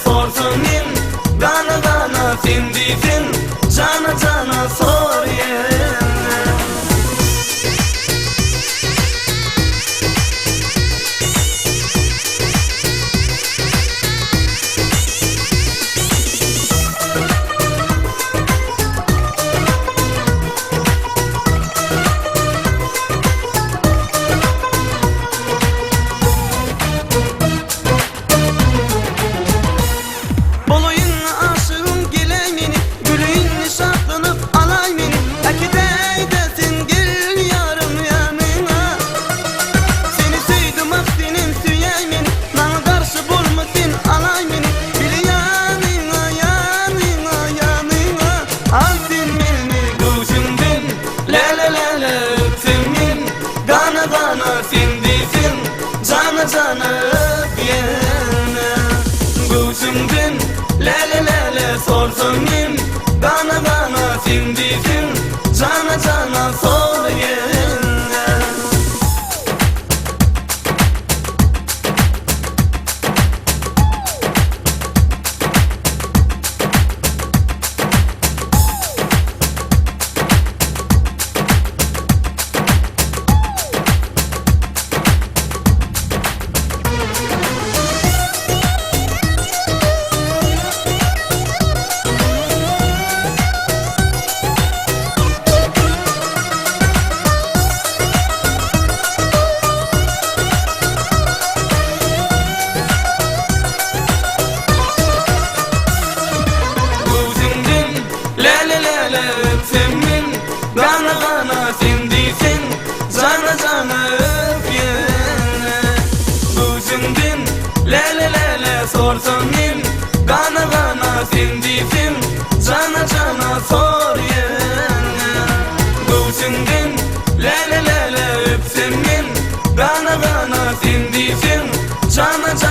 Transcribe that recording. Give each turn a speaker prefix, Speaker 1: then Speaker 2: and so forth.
Speaker 1: Sorsaň men Gana gana sen diýseň Jana jana sor ýene. Bolaýyn aşygym geleý meni Güleýin şatlanyp alaý meni Äkidäýdä sen gel ýarym ýanyňa Seni söýdüm ah senem söýäý meni Maňa garşy bolma sen alaý meni Bile ýanyňa ýanyňa ýanyňa Al sen meni göwsüňden Läle läle öpsem men Gana gana sen diýseň Jana jana öp ýene Göwsüňden läle läle sorsaň men Gana gana sen diýseň Jana jana sor ýene. Göwsüňden läle läle öpsem men Gana gana sen diýseň Jana jana öp ýene Göwsüňden läle läle sorsaň men Gana gana sen diýseň Jana jana sor ýene Göwsüňden läle läle öpsem men Gana gana sen diýseň Jana jana.